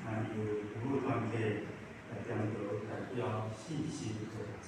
那由服務團體來點到代表信心的節。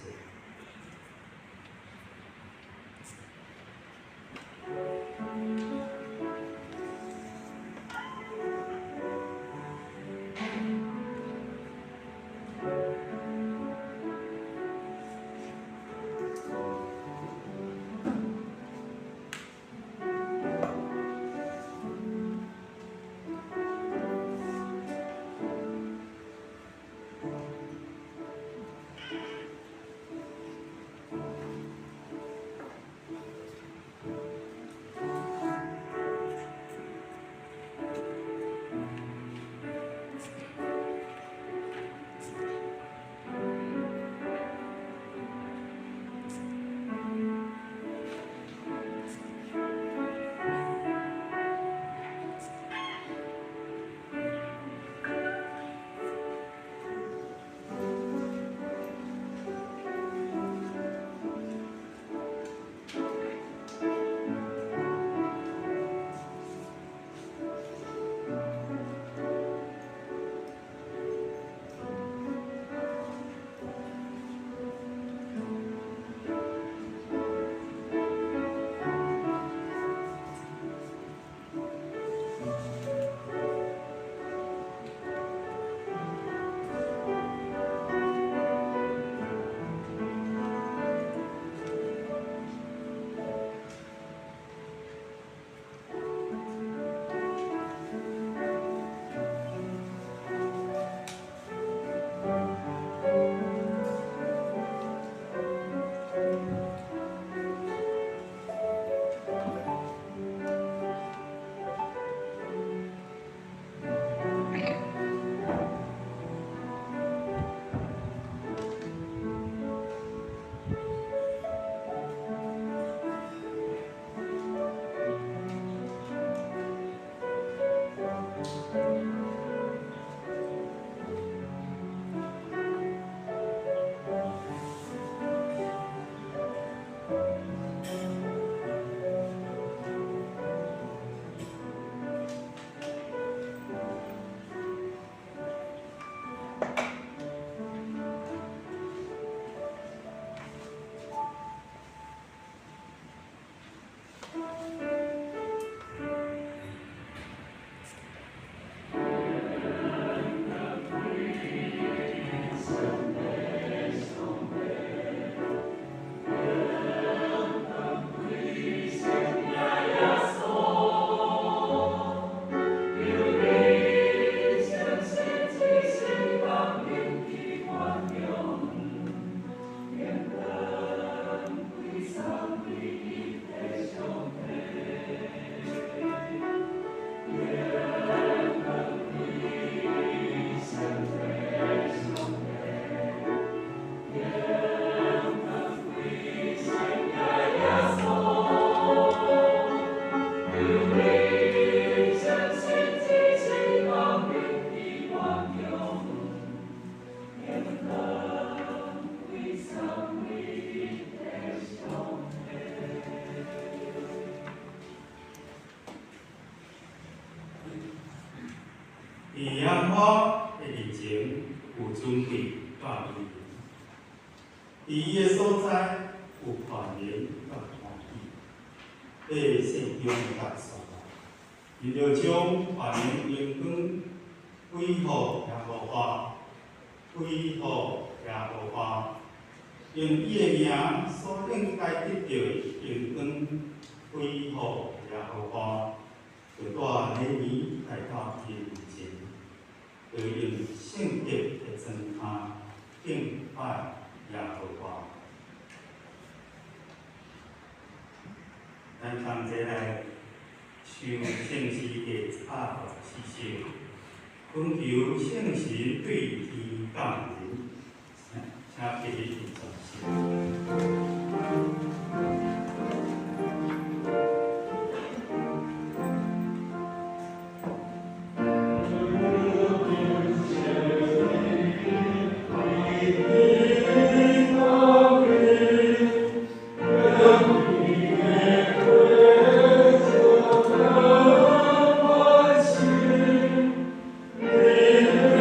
耶和華的面前有尊貴佮威榮，佇伊的所在有權能佮歡喜。百姓中的大選，𪜶著將權能榮光歸予耶和華，歸予耶和華，用伊的名所應該得著的榮光歸予耶和華，就帶禮物來到伊的面前，就用聖潔的裝扮敬拜耶和華。咱同齊來唱聖詩第164首，懇求聖神對天降臨，請起立專心。 Amen.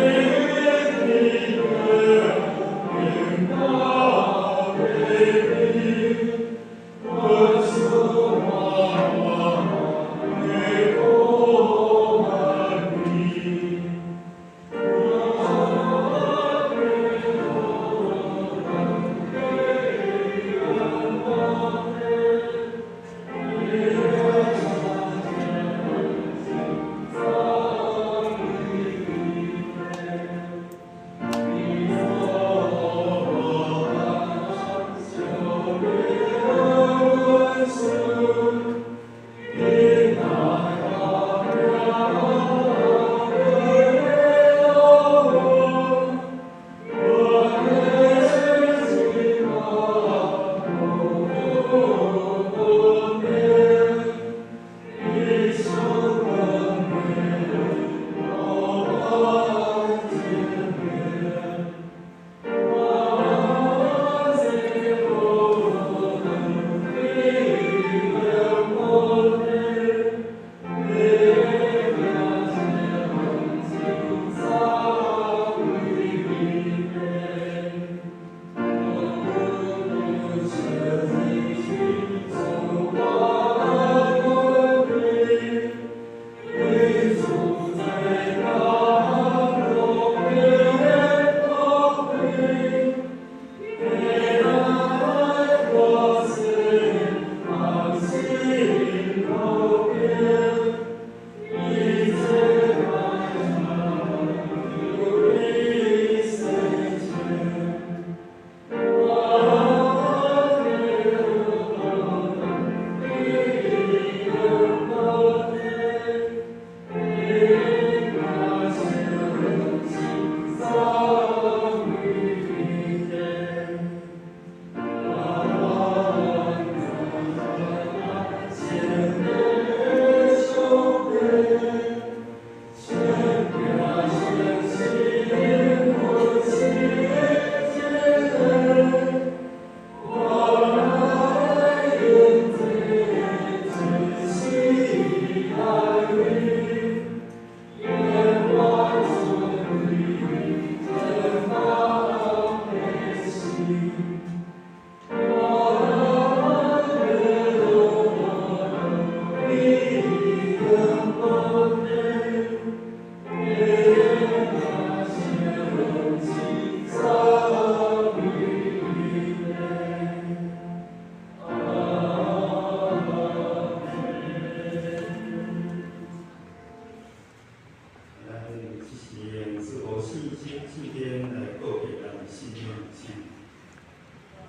聖經來告白咱的信仰，請。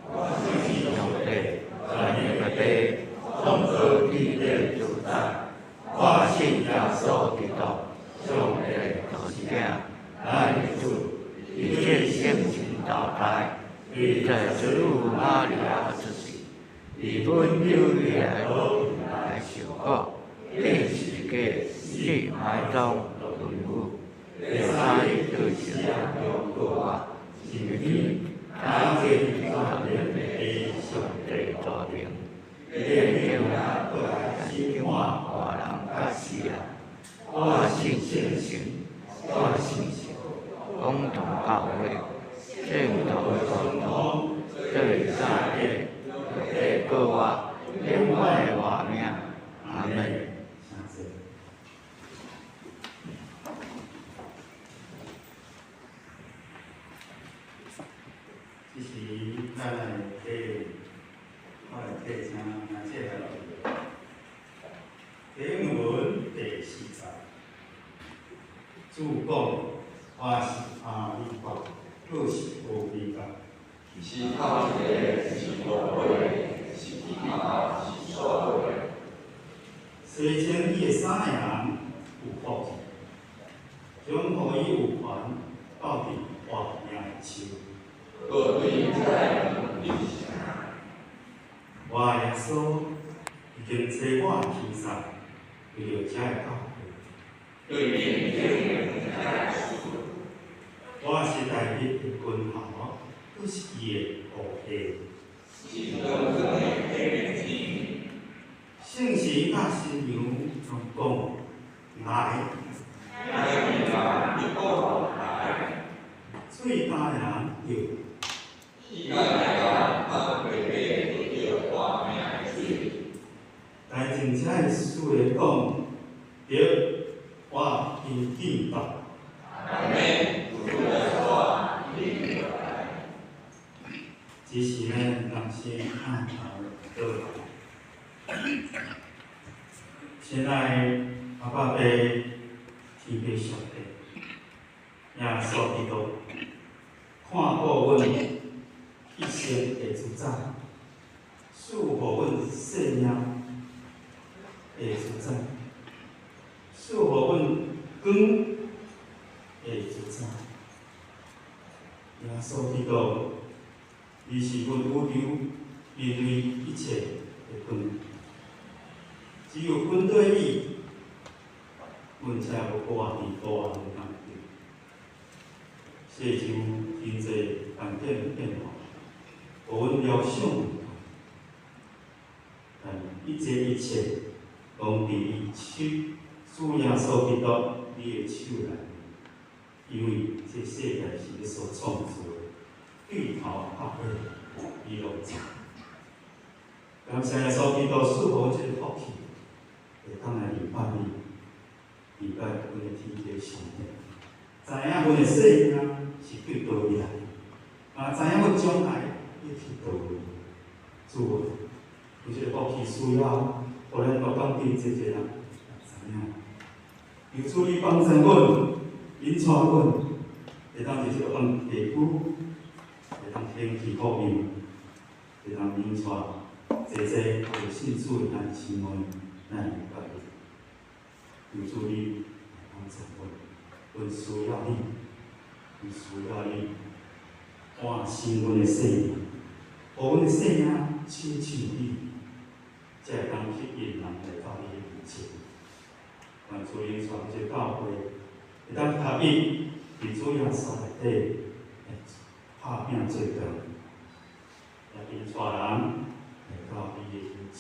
我信上帝，全能的父，創造天地主宰。我信耶穌基督，上帝獨生子，愛子，伊這聖神投胎，伊在聖母瑪利亞出世，伊本丟彼拉多來受苦，釘十字架，死埋葬落地獄，第三日對死人中復活，升天，坐佇全能的上帝左爿，伊將來審判活人佮死人。我信聖神，我信公同教會，聖徒共通，罪赦體，肉體復活，永遠的活命。阿門。請坐。這時，咱來提，我來提請阿姐來讀。經文第四節，主講：我是阿利法，閣是烏米迦。是頭一个，是落尾的，是起頭，是煞尾的。洗清伊的衫的人有福氣，將予伊有權鬥佇活命的樹。閣對這个門入城。我耶穌已經差我的天使，為著這个教會。對恁敬虔的事。我是大衛的根頭，閣是伊的後裔。是長光的火星。聖神佮新娘攏講來。聽見的人就講來。喙焦的人著。飢渴的人通白白得著活命的水。來前這个四个講，著，我緊緊到。阿們，主耶穌，你著來。這時呢，人先按頭禱告。親愛的阿爸父，天父上帝，耶穌基督，看顧阮一生的主宰，賜予阮生命的主宰，賜予阮光的主宰。耶穌基督，你是阮宇宙人類一切的光。只有跟對你，阮才無活佇黑暗的當中。世上真濟環境的變化，予阮料想袂到，但一切一切，攏佇伊手，主耶穌基督你的手內。因為這世界是你所創造的，對頭到尾，你攏知。感謝耶穌基督賜予阮這個福氣，會當來禮拜你，禮拜阮的天父上帝，知影阮的生命是對佗位來，嘛知影阮將來欲去佗位。主啊，有這個福氣需要，予咱逐工對這個人知影。求主你幫助阮，引帶阮，會當佇這個地區，會當興起福音，會當引帶濟濟有信主的咱姊妹，咱禮拜你。求主你來幫助阮，阮需要你，阮需要你換新阮的生命，予阮的生命親像你，才會當吸引人來到你的面前。願主引帶這個教會，會當合一，佇主耶穌內底來拍拚做工，來引帶人來到你的面前。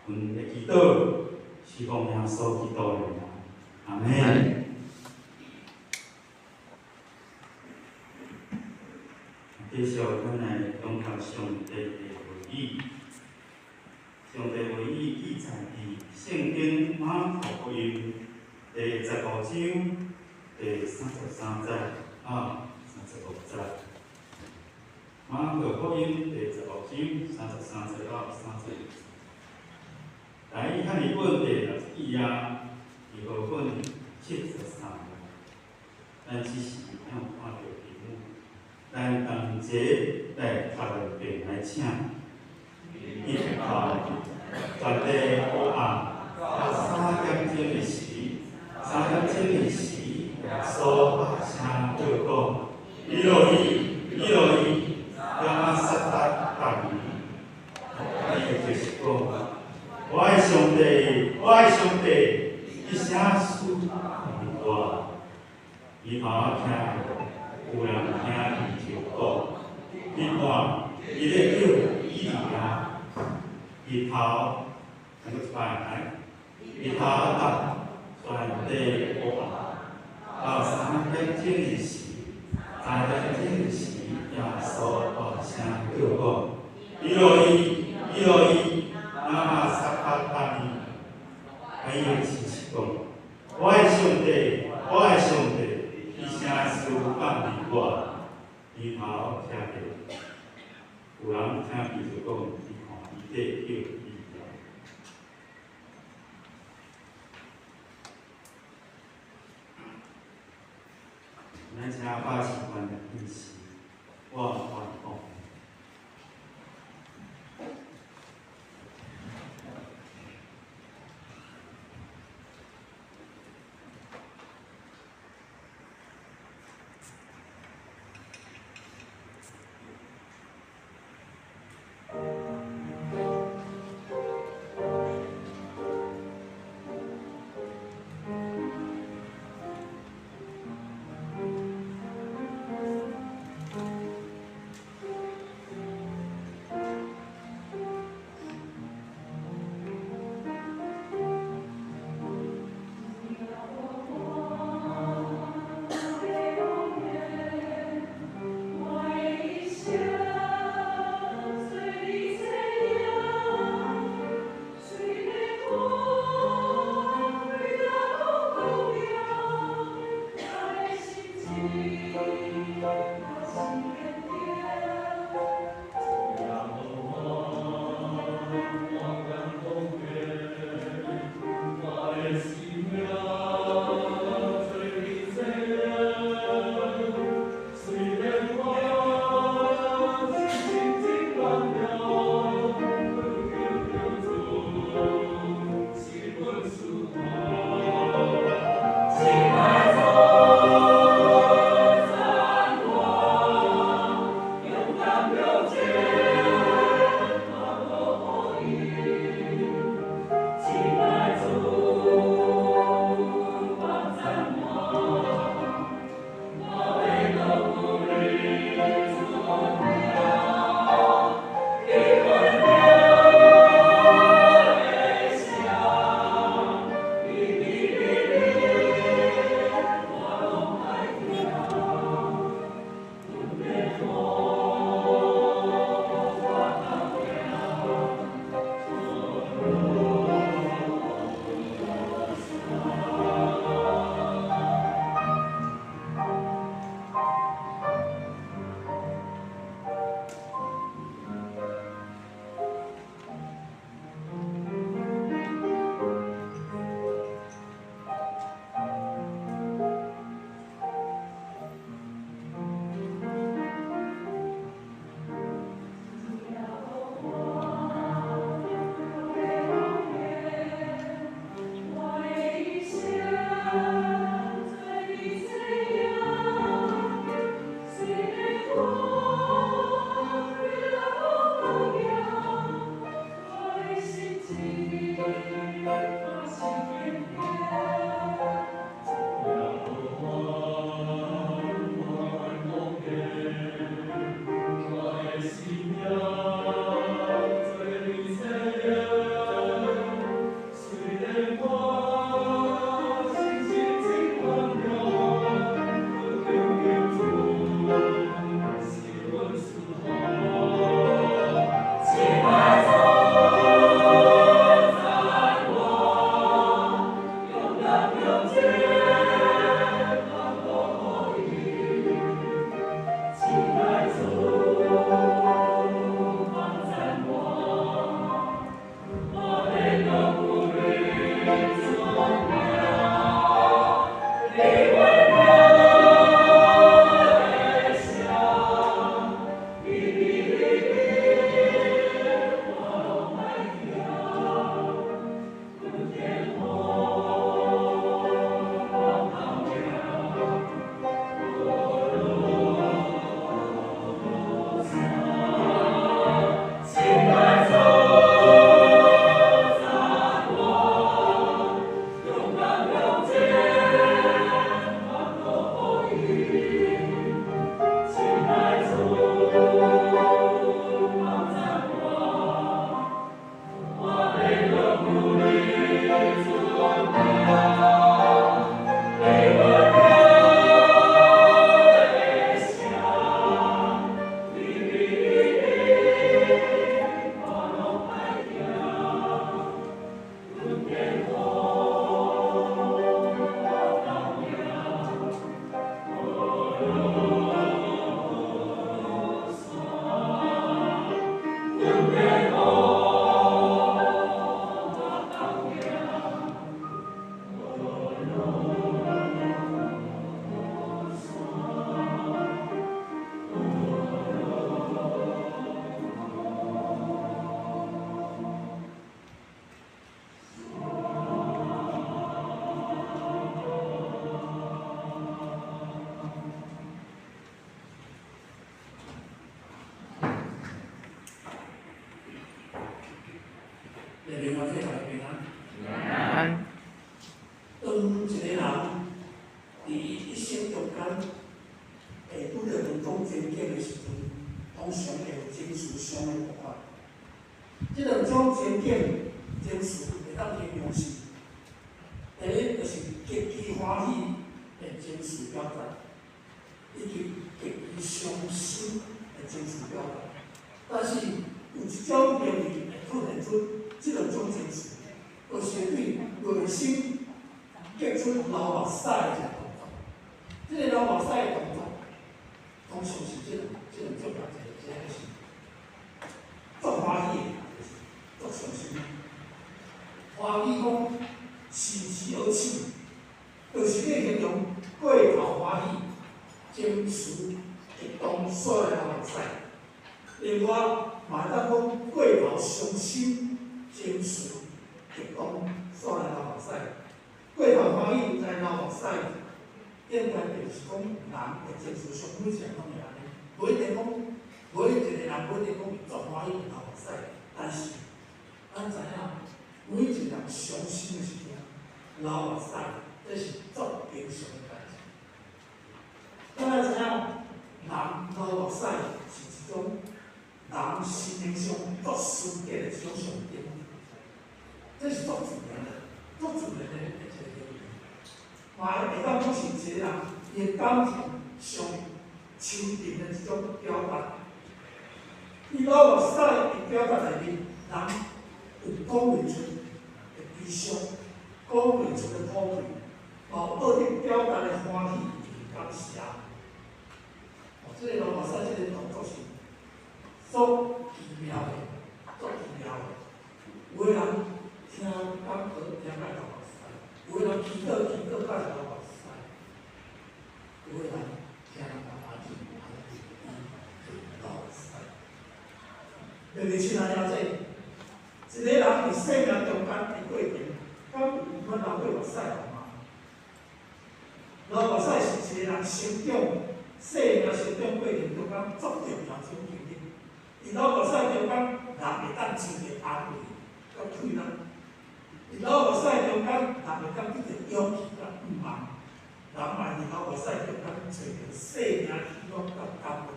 阮的祈禱是奉耶穌基督的名，阿們。繼續，咱來講讀上帝的話語。上帝話語記載佇聖經馬可福音第15章第33節到35節。馬可福音第十五章三十三節到三十五節。台語漢字本第61頁，和合本73頁。咱只是聽齊來讀兩遍來請。日頭全地烏暗到3點鐘的時，3點鐘的時，耶穌大聲叫講：以羅伊，以羅伊，拉瑪撒巴達尼？意就是講：我的上帝，我的上帝，你啥事放離我？伊頭聽，有人聽伊就講：你看，伊咧叫以利亞。日頭，閣一擺來，日頭逐全地烏暗，到三點鐘的時，3點鐘的時，耶穌大聲叫講：以羅伊，以羅伊，拉瑪撒巴達尼？還有就是講：我的上帝，我的上帝，你啥事放離我？日頭聽著，有人聽見就講：你看，伊咧叫以利亞。咱請巴士關來念詩，我願講。间会拄著兩種情景的時陣，通常會有情緒上的無仝。這兩種情景情緒會當形容是：第一就是極其歡喜的情緒表達，以及極其傷心的情緒表達。但是有一種行為會凸顯出這兩種情緒，就是對內心激出流目屎的一個動作。這個流目屎的動作，通常是這兩種人，一個就是足歡喜的，就是足傷心的。歡喜講時時而起，就是咧形容過頭歡喜，情緒激動，煞來流目屎。另外，嘛會當講過頭傷心，情緒激動，煞來流目屎。過頭歡喜來流目屎，應該就是講人的情緒上每一個人攏會按呢，無一定講，無一個人無一定講足歡喜就流目屎，但是咱知影，每一個人傷心的時陣，流目屎，這是足平常的代誌。咱來知影，人流目屎是一種人心靈上足私底的一種象徵，這是足自然的、足自然的一個行為。嘛會當講是一個人伊的感情上深沉的一種表達。伊流目屎的表達內面，人有講袂出的悲傷，講袂出的苦氣，嘛有學得表達的歡喜與感謝。哦，這個流目屎這個動作是足奇妙的，足奇妙的。有的人聽講道聽甲流目屎，有的人祈禱祈禱甲流目屎，有的人聽人講阿經阿經流目屎。特別親愛的姐，一個人佇生命中間的過程，敢有毋捌流過目屎嗎？流目屎是一個人成長、生命成長過程中間足重要一種經歷。佇流目屎中間，人會當尋著安慰佮退力；佇流目屎中間，人會當得著勇氣佮盼望。人嘛佇流目屎中間揣著生命希望佮感恩。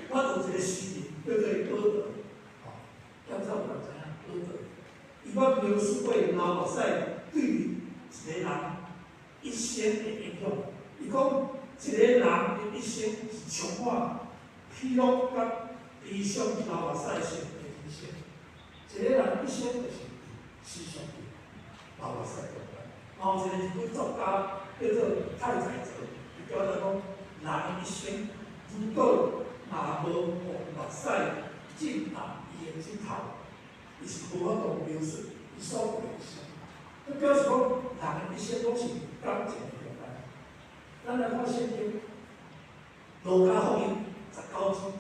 我有一個詩人叫做歌德，吼，敢知有人知影歌德？伊捌描述過流目屎對於一個人一生的影響。伊講一個人的一生是充滿喜樂佮悲傷流目屎性的人生。一個人一生就是思想流目屎中間。嘛有一個日本作家叫做太宰治，伊表達講人的一生如果若無予目屎浸濕伊的指頭，伊是無法度描述伊所過的一生。這表示講，人的一生攏是感情的中間。咱來看聖經，路加福音19章，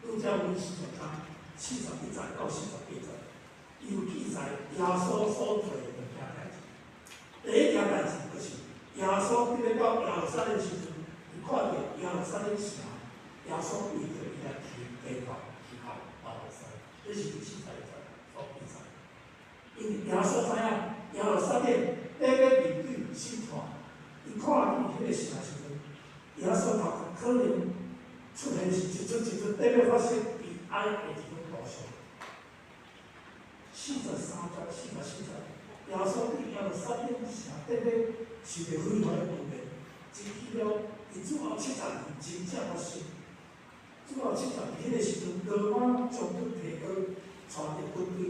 拄才阮4341節到48節，伊有記載耶穌所做的兩件代誌。第一件代誌就是耶穌佇咧到耶路撒冷時陣，伊看著耶路撒冷城，耶穌為著伊來啼啼哭啼哭流目屎，這是第41節所記載。因為耶穌知影耶路撒冷欲欲面對審判，伊看見彼個城時陣，耶穌頭殼可能出現是一出一出欲欲發生悲哀的一種圖像。43節、44節，耶穌對耶路撒冷城欲欲受著毀壞的畫面，真奇妙。佇主後70年真正發生。主後70年彼個時陣，羅馬將軍提哥帶著軍隊，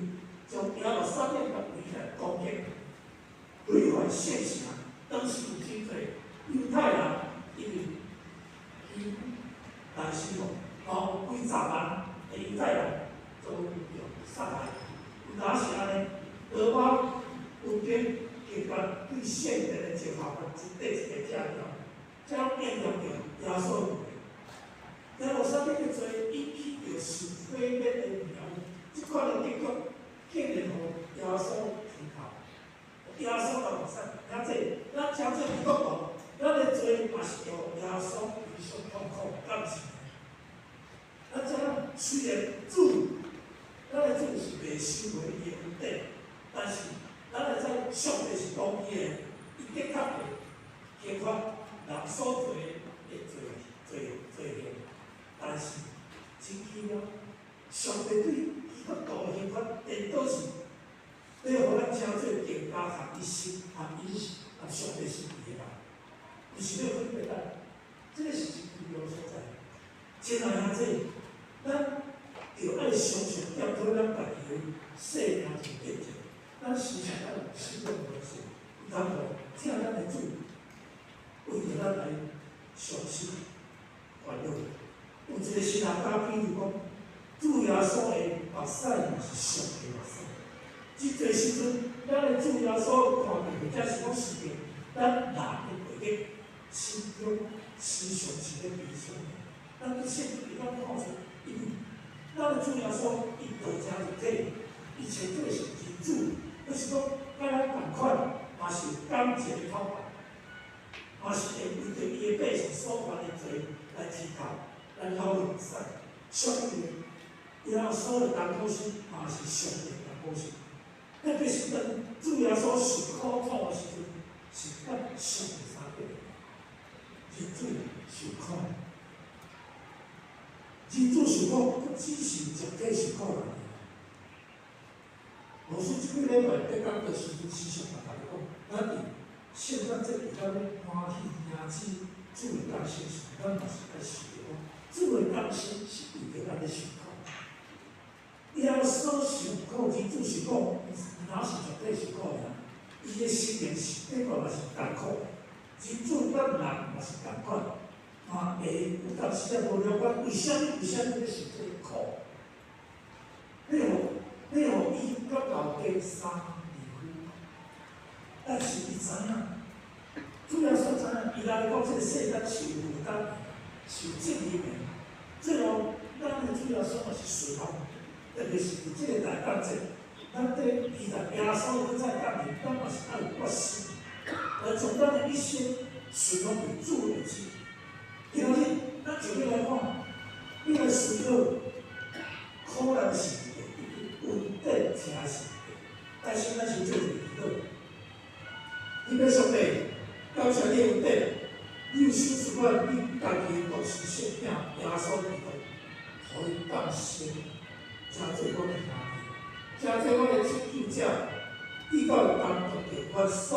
將耶路撒冷共圍起來攻擊，毀壞聖城。當時有真濟猶太人因為伊來死亡，有幾十萬的猶太人都被殺害。有哪是按呢？羅馬軍兵結果對聖殿的石頭一塊一塊拆掉，才應驗著耶穌的預言。耶路撒冷的罪引起著受毀滅的描，這款的結局竟然予耶穌啼哭。耶穌流目屎，遐濟，咱誠濟基督徒，咱的罪嘛是予耶穌非常痛苦感受。咱知影雖然主，咱的主是袂收回伊的恩典，但是咱會知上帝是公義的，伊的確會刑罰人所做的罪罪罪行，但是真奇妙，上帝對基督徒的刑罰顛倒是，欲予咱成做更加合伊心、合伊合上帝心意的人，伊是欲分別咱，這个是真奇妙所在。親愛兄弟，咱著愛常常檢討咱家己的生命做見證，咱時常愛有信仰模式，毋通予疼咱的主為著咱來傷心煩惱。有一個神學家比喻講，主耶穌的目屎嘛是上帝目屎。這濟時陣，咱的主耶穌看著或者是講視著咱人的罪孽，心中時常是咧悲傷的。咱佇聖經裡頭看出，因為咱的主耶穌伊道成肉體，伊穿做是人子，就是講佮咱仝款，嘛是有感情的口白，嘛是會為著伊的百姓所犯的罪來啼哭，來流目屎。相對耶穌的艰苦心，嘛是上帝的艱苦心。特別是當主耶穌受苦痛的時陣，是佮上帝相比，人子受苦。人子受苦，不只是肉體受苦爾。老師這幾禮拜佇講的時陣，時常共大家講，咱佇聖誕節佇咱咧歡喜迎接主的降生時，咱嘛是愛想著講，主的降生是為著咱咧受苦。耶穌受苦，人子受苦，毋若是肉體受苦爾，伊的生命是的確嘛是艱苦。人子佮人嘛是仝款，嘛會有當時仔無了解，為啥物為啥物欲受這个苦？欲予伊佮老爸相離開，但是伊知影，主耶穌知影，伊來講這个世間是有負擔的，是有責任的。最後，咱的主耶穌嘛是順服，特別是佇這個大降節，咱佇期待耶穌閣再降臨，咱嘛是愛有決心，來將咱的一生順服佇主的旨意。今仔日，咱就欲來看，欲來思考苦難是恩典聽是，但是咱先做一个祈禱。天父上帝，感謝你的恩典，你有賞賜阮你家己的獨生聖子耶穌基督，予伊降生，成做阮的兄弟，成做阮的拯救者，直到擔當著阮所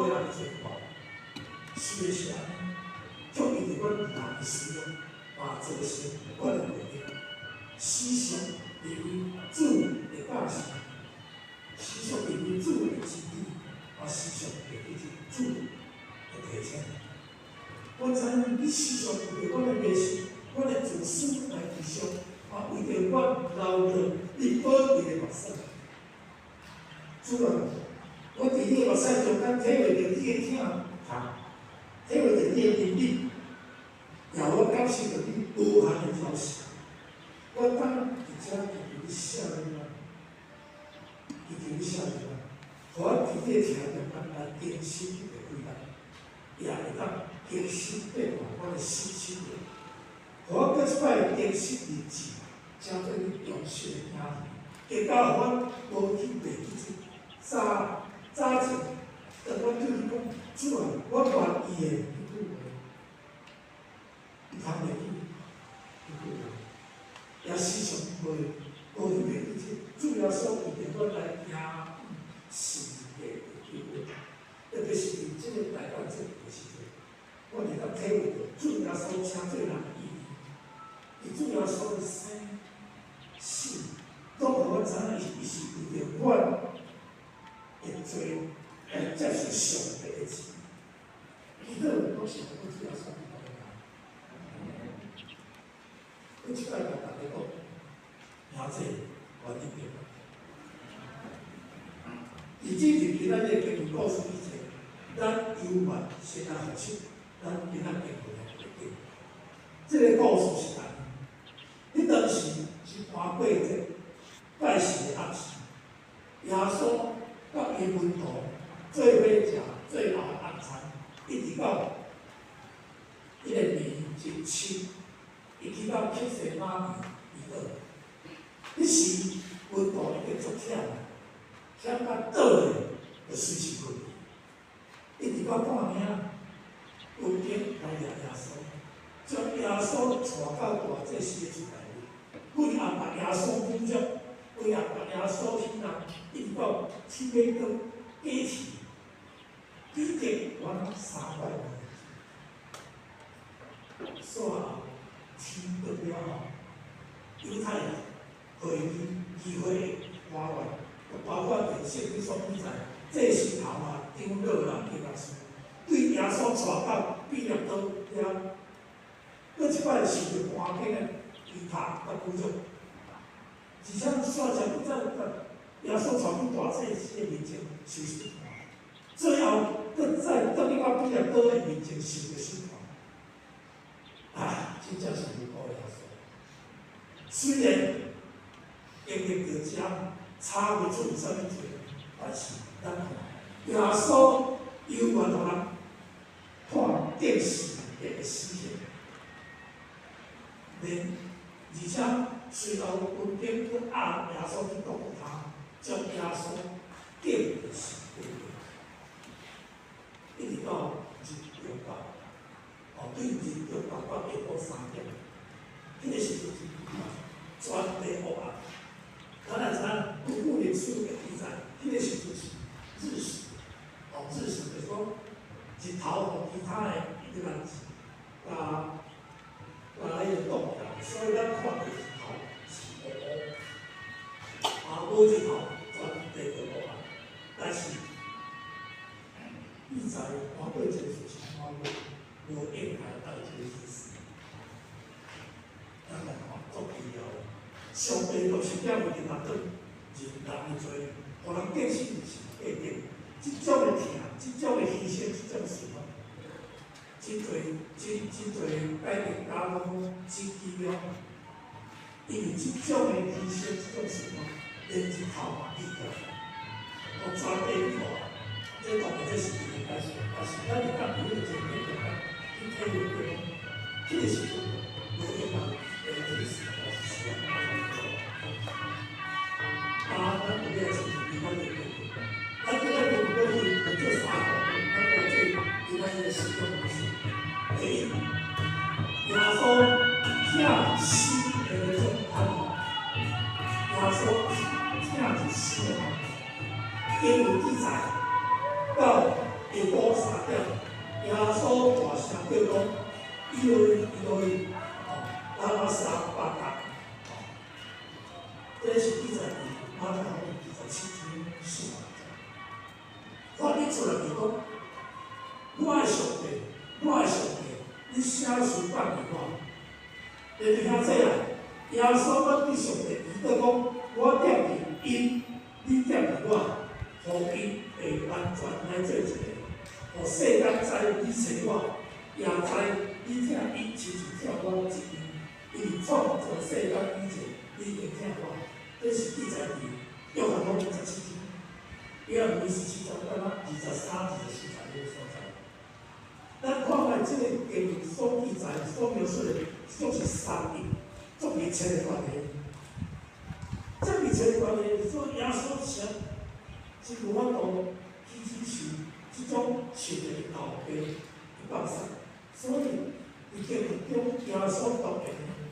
有人的罪過。是的是按呢，卻為著阮人的需要，嘛造成阮的罪孽。時常認為主的教示，時常認為主的真理，嘛時常會記住主的提醒。我知影你時常為著阮的迷失、阮的自私來悲傷，嘛為著阮流落你寶貴的目屎。主啊，我佇你的目屎中間體會著你的疼痛，體會著你的憐憫，也予我感受著你無限的饒恕。我當佇遮祈求你赦免我，祈求你赦免我，予我佇你的疼中間來更新的悔改，也會當更新變化我的心心靈，予我閣一擺更新認知，成做你忠實的囝兒，更加予我無去袂記這早早前，當我對你講，主啊，我願意的彼句話，毋通袂記彼句話。也時常袂無去袂記這主耶穌為著阮來行十字架的救恩，特別是佇這个大降節的時陣，我會當體會著主耶穌成做人的意義。佇主耶穌的生死，攏予阮知影伊是為著阮的罪來接受上帝的旨意。祈禱攏是透過主耶穌基督的名。閣一擺共大家講，兄弟，願你平安。佇這入今仔日的經文故事以前，咱猶原先來復習咱今仔經文的背景。這个故事是按呢，彼當時是盤過節拜四的暗時，耶穌佮伊門徒做伙食最後的晚餐，一直到彼个暝真深，伊去到客西馬尼祈禱。彼時門徒已經足忝，忝甲倒咧，就隨時睏去。一直到半暝，军兵来掠耶稣，将耶稣带到大祭司的厝内面，为后把耶稣侮辱，为后把耶稣听人，一直到七尾灯过去，彼得原3摆煞后天光了后，犹太人会议议会的官员，包括伫圣经所记载，祭司头啊、长老啦、经学师，对耶稣带到彼拉多遐，阁一摆受著官警的逼迫佮侮辱，而且煞才阁再共耶稣带去大祭司的面前受审判，最后阁再转去到彼拉多的面前受著审判。啊，真正是无辜的耶稣。虽然经历著遮，查袂出有啥物罪，但是咱看耶稣犹原予人判定死的死刑，连而且随后军兵阁押耶稣去各各他，将耶稣钉伫十字架，一直到日中昼，哦，对日中昼到下晡3点，彼个时阵是全地黑暗。咱也知影，根据历史的记载，彼个时阵是日食，哦，日食就是讲日头予其他的彼个人共共彼个挡起来，所以咱看著日头是乌乌，啊，无日头全地就乌暗。但是记载看过前事是看过无应该爱这个意思。咱来看足奇妙的，上帝就是点为伫那转人人的罪，予人定死是过定，这种的疼，这种的牺牲，这种死亡，真济真真济改革家拢真奇妙，因为这种的牺牲，这种死亡，连日头嘛去掉，予全地黑暗。这当然这是伊的解释，但是咱会当伫彼个情景中间去体会著讲，彼个时阵无应该会去死，还是死亡。啊，咱有咧亲像今仔日的经文，咱今仔日经文要分做三部分，咱来做今仔日的思想模式。第一，耶稣疼死的彼种盼望，耶稣疼是死的盼望。经文记载到下晡3点，耶稣大声叫讲：以罗伊，以罗伊，哦，拉玛撒巴各，哦，这是记载伫马太福音27章48节。翻译出来就讲：我的上帝，我的上帝，你啥事放弃我？弟兄姊妹啊，耶稣阁对上帝祈祷讲：我踮伫𪜶，你踮伫我，予𪜶会完全来做一个，予世间知你差我，也知你疼𪜶，亲像疼我一样。因为创造世间以前，你已经疼我。这是记载伫约翰福音十七章，约翰福音17章，敢若23、24节彼个所在。咱看觅这个经文所记载、所描述的，总是三一，足密切的关系。这密切的关系，所以耶稣是是有法度去忍受这种受著𪜶老爸的放杀。所以，伫经文中，耶稣当然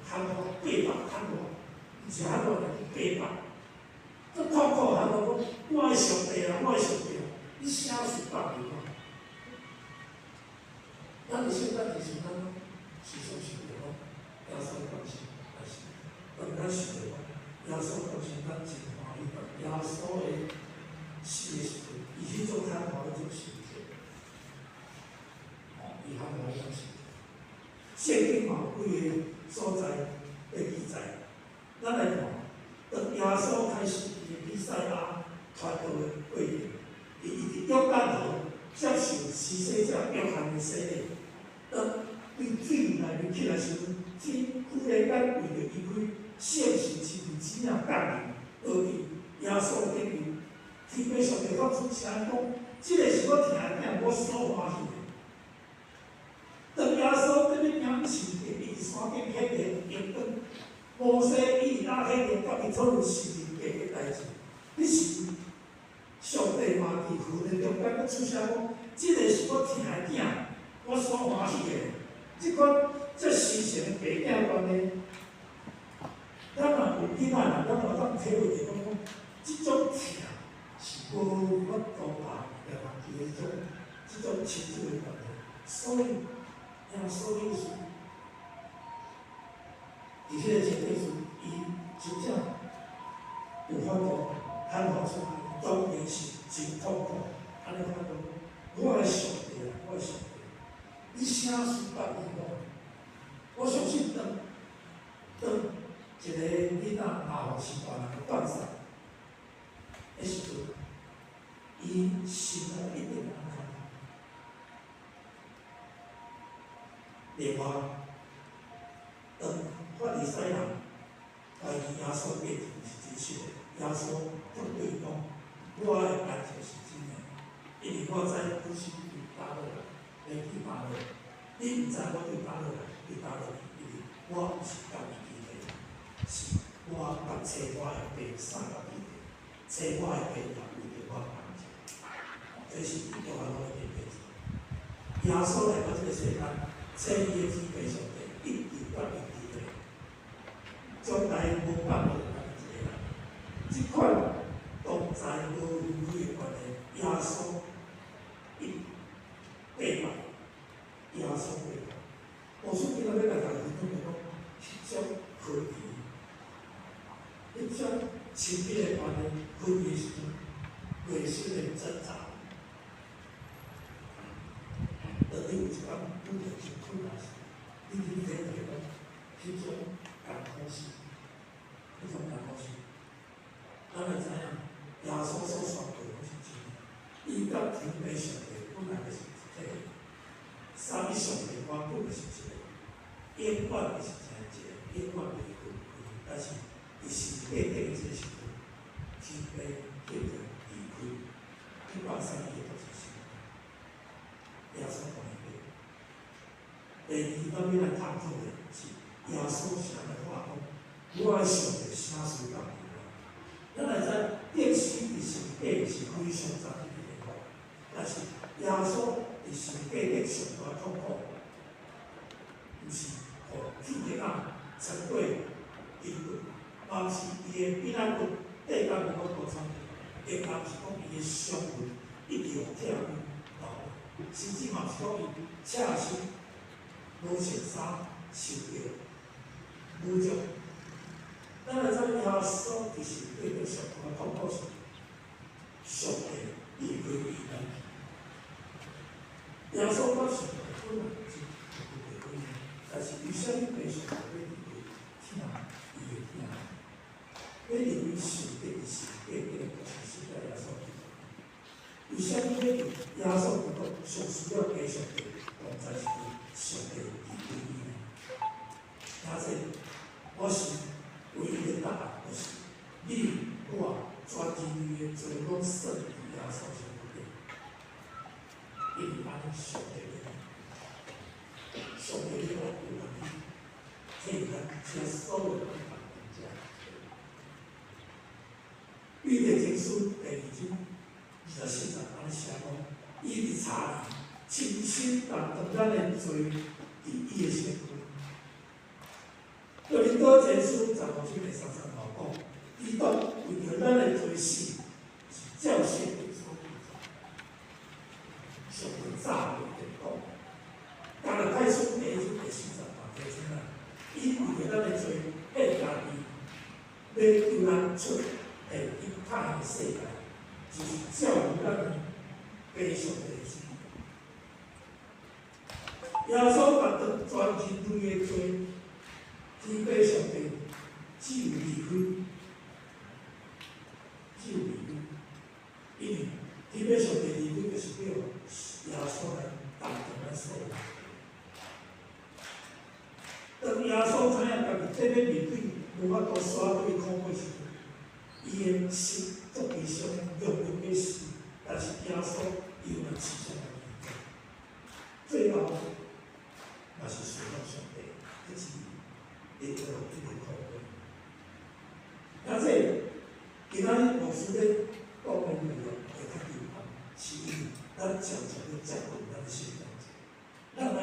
喊话，八百喊话，毋是喊话，是八百。足痛苦喊话讲：我的上帝啊，我的上帝啊，你啥事放弃我？咱伫圣诞节时，咱拢时常想著讲耶稣关心，但是当咱想著讲耶稣关心，咱真欢喜。耶稣的死的时阵，伊彼种喊话彼种心情，哦，伊喊话彼种心情。圣经嘛有几个所在的记载，咱来看，当耶稣开始伊的弥赛亚传道的过程，伊伫约旦河接受施洗者约翰的洗礼。当对水内面起来时阵，天忽然间为著伊开，圣神亲像子仔降临，落伫耶稣的顶面。天父上帝发出声讲：这个是我疼的囝，我所欢喜的。当耶稣伫咧行神迹，伊伫山顶显现荣光，摩西以利亚显现，佮伊讨论十字架的代志。彼时，上帝嘛伫云的中间阁出声讲：这个是我疼的囝，我所歡喜的，這款這親情的父囝關係，咱若有囡仔人，咱會當體會著講講，這種疼是無法度把別人記的這種親子的關係。所以耶穌意思，佇彼個情景時，伊真正有法度坦發出來，當然是真痛苦。按呢講講，我的上帝啊，我的上帝，你啥事放棄我？我相信當一個囡仔若予親大人放散的時陣，伊心內一定按怎？另外，當法利賽人懷疑耶穌過程是真實的，耶穌絕對講，我的代誌是真的，因為我知本身對佗落來，欲去佗落，你毋知我對佗落來，對佗落去，因為我毋是家己去的，是我共差我的父送家己的，差我的父也為著我工作，這是約翰福音的代誌。耶穌來到這個世間，差伊的天父上帝一直佮伊佇咧，從來無放落家己一個人。這款同在無分開的關係，耶穌一八百，耶穌八百。我說今仔欲共大家分享的講，彼種分離，彼種親密的關係，分離的時陣，內心的掙扎。當你有一工拄著真困難時，你去體會講，彼種艱苦是，彼種艱苦是，咱會知影，耶穌所宣告的攏是真的。伊佮天父上帝本來就是一體，啥物上帝原本就是一個，永遠就是一個，永遠袂分開。但是佇十字架頂的這個時陣，天父叫做離開，去放啥物的都是神。耶穌講的。第二，咱欲來探討的是耶穌啥物話講，我的上帝啥事放棄我？咱來知釘死佇十字架是非常殘忍的地方，但是耶穌佇十字架頂上大痛苦，毋是予鐵鏈仔穿過筋骨，嘛毋是伊的頸仔骨短甲無法度穿，更加毋是講伊的傷痕一直予疼流，甚至嘛毋是講伊赤身無穿衫受著侮辱。咱來知耶穌佇十字架頂上大痛苦是上帝離開伊來。耶穌佮上帝本來是有關係，但是為啥物父上帝欲離開？疼伊的疼，欲離開上帝佇十字架頂的就是在耶穌基督。為啥物欲耶穌基督上需要父上帝同在時，上帝離開伊呢？亞這我是唯一的答案，就是你我全人類的罪攏算佇耶穌身軀頂，因為按呢上帝欲，上帝欲我有能力替咱這所有的犯者。彼得前書第二章24節按呢寫講，伊佇查理親身擔當咱的罪佇伊的身軀。哥林多前書15章第30節嘛講，基督為著咱的罪死，是照聖經所記載，上帝早就已經講。加拉太書第一章第4節嘛提醒咱，伊為著咱的罪獻家己，欲救咱出現今歹的世界，就是照如咱的父上帝的旨意。耶穌擔當全人類的罪，天父上帝只有離開，只有離開，因為天父上帝離開，就是叫耶穌來擔當咱所有。當耶穌知影家己這欲面對無法度煞對苦果時，伊的心足悲傷，勇勇欲死，但是耶穌伊有來持續來面對，最後嘛是順服上帝，這是伊的這個苦果。啊，這今仔日牧師咧講的內容會較簡單，是因為咱常常咧接近咱的信仰者，咱來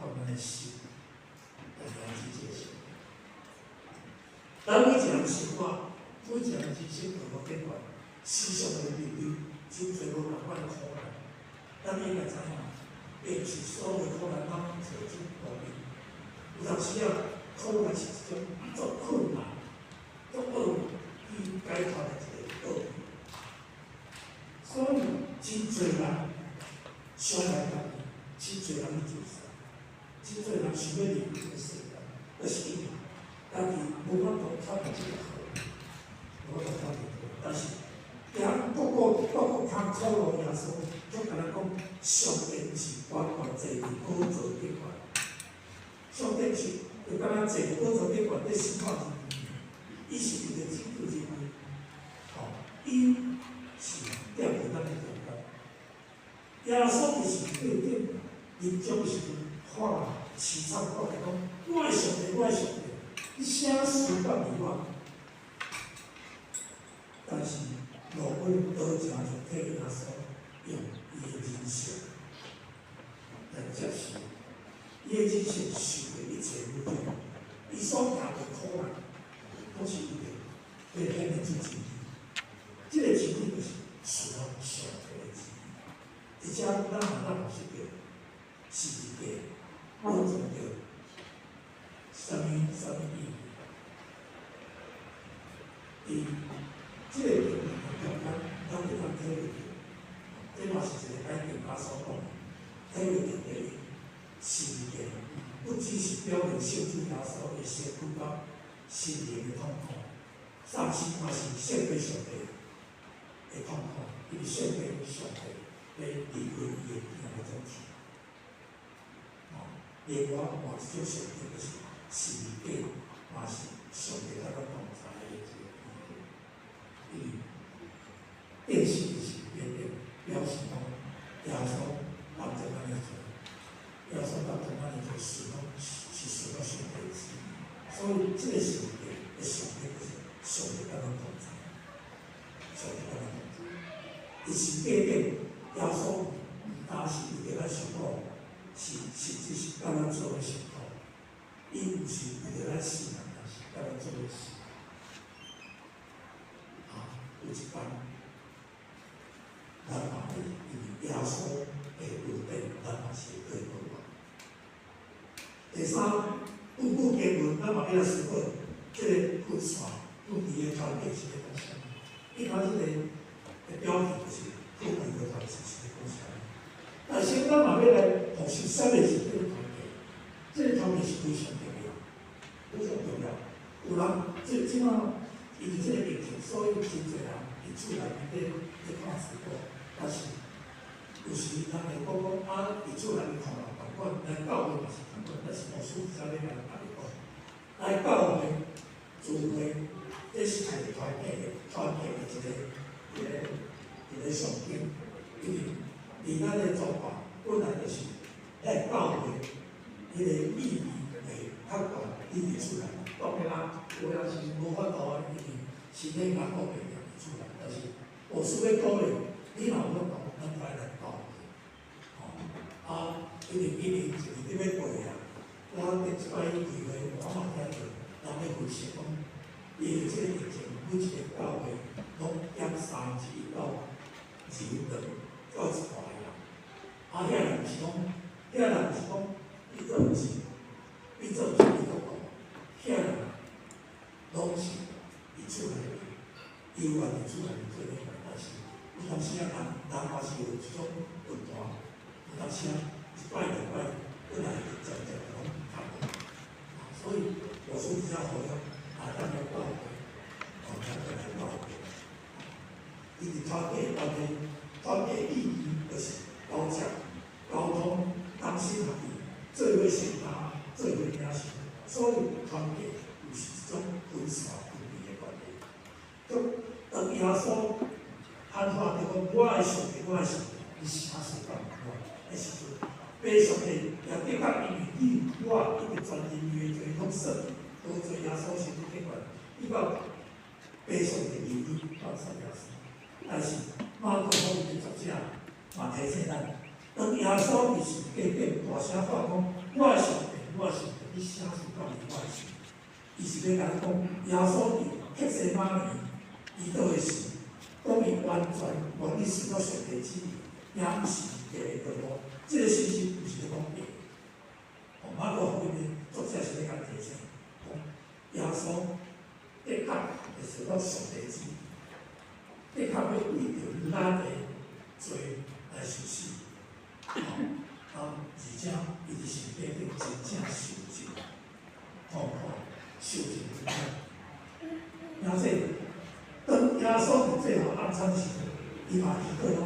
管咱的心，来了解這個上帝。咱每一個人生活，每一個人人生都無變化，時常會面對真濟無仝款的苦難。咱應該知影，並毋是所有苦難攏做種路面。有當時啊，苦難是一種足困難、足惡去解脫的一個道理。所以，真濟人傷害家己，真濟人去自殺，真濟人想欲離開這個世界，就是因為家己無法度脫離這個苦，無法度脫離。但是，行各個各個艱苦路，耶穌卻共咱講，上帝毋是完全坐佇寶座頂懸，上帝是就敢若坐寶座頂懸咧審判人民，伊是為著拯救人類，吼，伊是踮佇咱的中間。耶穌就是對頂臨終的時陣，喊淒慘講來講，我的上帝，我的上帝，你啥事放離我？但是落尾倒正就替耶穌用伊的人性來接受，伊的人性受著一切侮辱，伊所行的苦難，攏是為著要顯明出真理。這個真理就是屬於上帝的旨意。而且咱嘛當學習著十字架，隱藏著啥物啥物意義？佇這個經文的中間，咱會當體會著，這嘛是一個改革家所講的，體會著第一，十字架不只是表明聖主耶穌的身軀佮心靈的痛苦，同時嘛是聖父上帝的痛苦，因為聖父上帝欲離開伊的囝的種子。哦，另外換一種上帝就是十字架，嘛是上帝佮咱同在的一個意義。因為電視就是變變表示講耶穌擔當咱的罪，耶穌擔當咱的罪是講是屬於上帝的旨意，所以這個十字架的上帝就是上帝佮咱同在，上帝佮咱同在。佇十字架頂，耶穌毋單是為著咱受苦，是甚至是佮咱做伙受苦。伊毋是為著咱死人，但是佮咱做伙死。啊，有一工，咱嘛會因為耶穌的恩典，咱嘛是會得保護。第三，根據經文，咱嘛欲來思考，這個分散分離的團體是咧講啥物？伊頭這個的標題就是分離的團體是咧講啥物？但是咱嘛欲來復習啥物是這個團體？這個團體是非常重要，非常重要。有人這這馬因為這個疫情，所以真濟人佇厝內面咧咧看直播，但是有時人會講講啊，佇厝內面看嘛仝款，來教會嘛是仝款，但是牧師才欲來共你講，來教會聚會，這是一個團體的團體的一個一個一個象徵，因為佇咱的中國本來就是來教會，彼個意義會較懸，你佇厝內。當然啦，有的人是無法度的，因為身體較顧袂著佇厝內，但是牧師欲鼓勵，你若有法度，咱就愛來教會。吼，啊，因為今年一直佇欲過啊，我頂一擺去開會，我嘛聽著人咧分析講，因為這個疫情，每一個教會攏減1/3到2/2到一半的人，啊，遐人是講，遐人是講，伊做毋是，伊做毋是基督徒，遐人攏是佇厝內面，猶原佇厝內面做禮拜，但是有當時啊，人人嘛是有這種問題，有當時啊，一擺兩擺，本來就漸漸攏較無，所以牧師才呼籲啊，咱來教會，哦，咱來教會。因為團體的關係，團體意義就是交接、溝通、同心合意，做伙承擔，做伙領受，所以團體有是一種分散分離的關係。就當耶穌喊話著講：我的上帝，我的上帝，你啥事放我？彼時陣，父上帝也的確因為你我一直全人類的罪攏算倒做耶穌身軀頂懸，伊到父上帝離開放殺耶穌。但是馬可福音的作者嘛提醒咱，當耶穌佇十字架頂大聲喊講：我的上帝，我的上帝，你啥事放离我的心？伊是欲共咱讲，耶稣伫客西马尼祈祷的时，讲伊完全愿意顺服上帝旨意，也毋是行的道路。这个信息毋是咧讲假。哦，马可福音的作者是欲共提醒，讲耶稣的确会受到上帝旨意，的确欲为著咱的罪来受死。哦，啊，而且伊伫十字架顶真正受尽痛苦，受尽苦难。而且，当耶稣伫最後晚餐时阵，伊嘛祈禱講，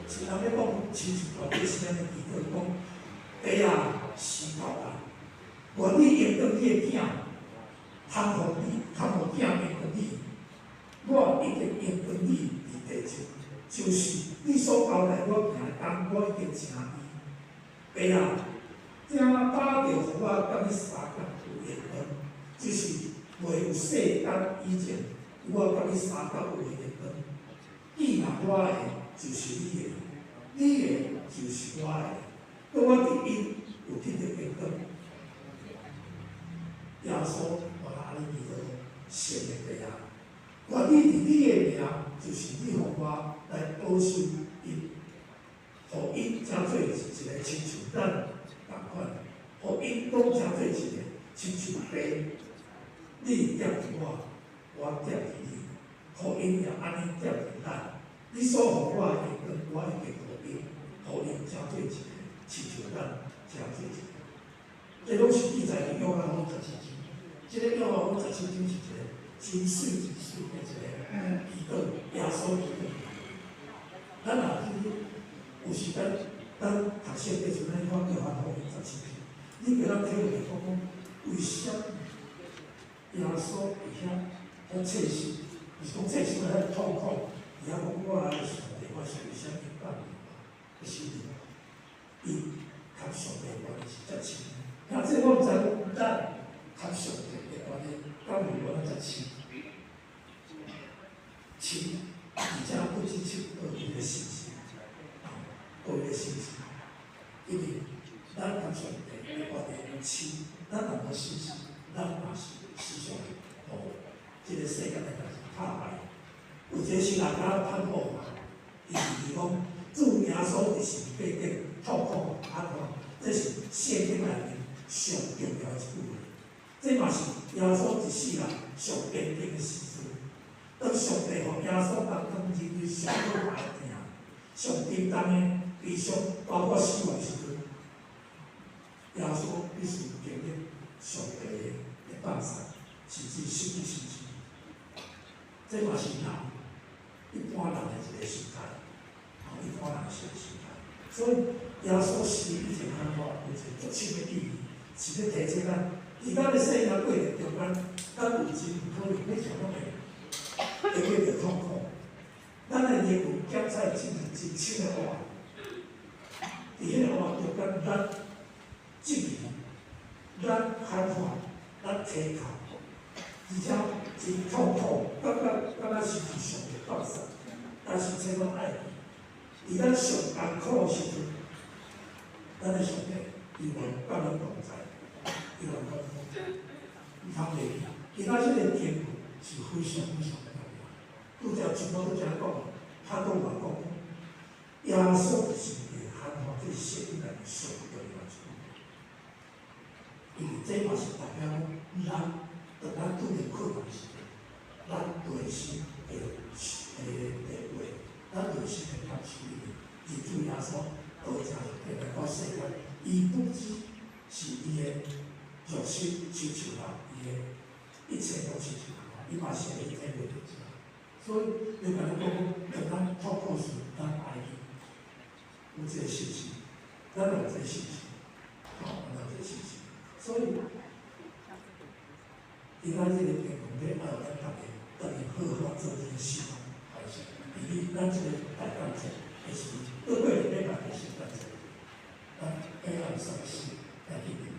是人咧講，親像大衛是按呢祈禱講，爸啊，時到啊，願你榮光你的囝，通予你，通予囝榮光你，我已經榮光你佇地上，就是你所交代我行的工，我已經成伊。爸啊，請打著予我佮你相仝有榮光，就是未有世間以前，我佮你相仝有的榮光。既若我的就是你的，你的就是我的，閣我佇𪜶有得著榮光。耶穌嘛按呢祈禱講，聖的爸啊，願意佇你的名，就是你予我來保守𪜶，予𪜶成做一个親像咱仝款，予𪜶攏成做一个親像爸，你踮佇我，我踮佇你，予𪜶也按呢踮佇咱。你所予我的榮光，我已經予𪜶，予𪜶成做一個，親像咱成做一個。這攏是記載佇約翰福音十七章。這个約翰福音十七章是一個真媠真媠的一個祈禱，耶穌祈禱。咱若去有時間，咱讀聖經時，咱看約翰福音十七章，你會當體會講講，為啥物耶穌會遐遐切身，毋是講切身遐痛苦，伊遐講我的上帝，我是為啥物放離我？的時陣，伊佮上帝關係是遮親。那這我毋知講，咱佮上帝的關係，敢有無咱遮親？親，而且不只親，閣有伊的信心，閣有伊的信心。因為咱佮上帝的關係親，咱若無信心，咱嘛是時常予這個世間的代誌拍敗。有一個神學家潘霍華，伊是講主耶穌佇十字架頂痛苦喊話，這是聖經內面上重要的一句話。這嘛是耶穌一世人上堅定的時陣。當上帝予耶穌擔當人類上可怕的疼、上沉重的悲傷，包括死亡時陣，耶穌必須經歷上帝的放殺，甚至失去信心。這嘛是人一般人的一個心態，吼，一般人的一個心態。所以耶穌死以前喊話有一個足深的意義，是咧提醒咱，佇咱的生命過程中間，咱有真可能每場攏會過著痛苦。咱的靈魂檢採進入真深的黑暗，佇彼個黑暗中間，咱質疑、咱喊話、咱祈求，而且真痛苦，感覺敢若是佇上帝放殺，但是千萬愛記，佇咱上艱苦的時陣，咱的上帝依然佮咱同在，依然佮咱同在，毋通袂記。今仔這個經文是非常非常重要。拄才像我拄才講，他都嘛講，耶穌是會喊話，這是聖經內面上重要的一句話。因為這嘛是代表講，咱當咱拄著困難時陣，咱內心會會會話，咱內心的感受裡面，認主耶穌道成肉體來到世間，伊不只是伊的肉身親像人，伊的一切攏親像人，伊嘛是會體會著這。所以，你共咱講，當咱痛苦時，咱愛伊有這個信心，咱有這個信心，吼，咱有這個信心。所以，今仔日這個經文欲愛咱逐个，當伊好好做這個心反省。第二，咱這個大感謝的時，閣過兩禮拜就聖誕節，咱欲按啥物心來去面